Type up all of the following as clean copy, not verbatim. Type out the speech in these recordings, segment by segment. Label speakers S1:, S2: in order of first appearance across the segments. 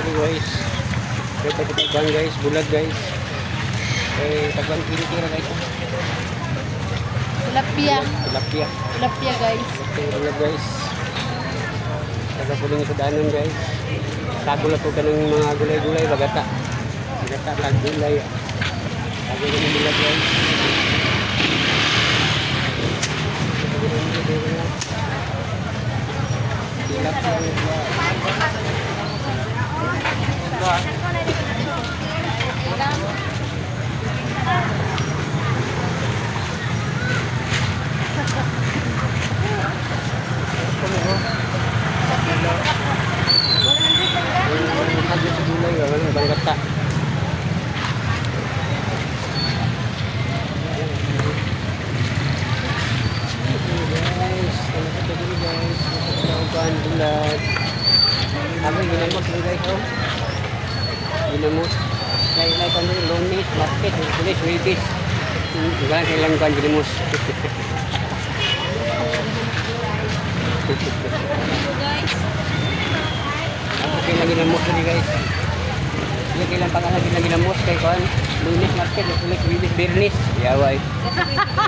S1: Diri, guys. Kaya tagpatagban, guys, bulag, guys. Eh, tagban 20 ra, guys.
S2: Tilapia.
S1: Tilapia.
S2: Tilapia, guys.
S1: Tilapia bulag, guys. Taga puling sa danon, guys. Tago lang po ka ng mga gulay-gulay, bagata. Bagata, tag gulay. Tago lang ng bulag, guys. Tago lang ng bulag. Tilapia bulag. Yung tago sa gulay, walang banggata. Guys, ano pa ito, guys? Ito bulag. Ako ginamos ni, guys, oh. Ginamos. Kaya ilay pa nila Lunes, Martes, Miyerkules, Huwebes. Wala silang kan ginamos.
S2: Guys.
S1: Ako kailang ginamos ni, guys. Hindi kailang pangalan kailang ginamos kay kuan. Lunes, Martes, Miyerkules, Huwebes, Biyernes. Yaway.
S2: Guys.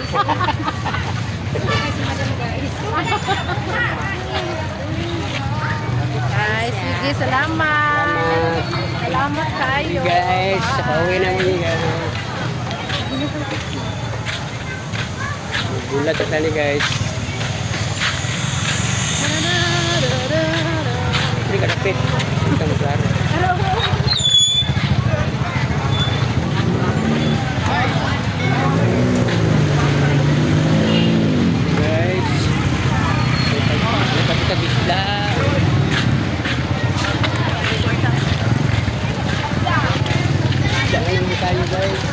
S2: Guys, sige, salamat.
S1: Salamat.
S2: Salamat kayo.
S1: Hey guys, pauwi na kami, guys. Gulat na tali, guys. Hindi ka kapit. Hindi ka maglaro. Guys, may pagkita bisla. Diyan lang tayo, guys.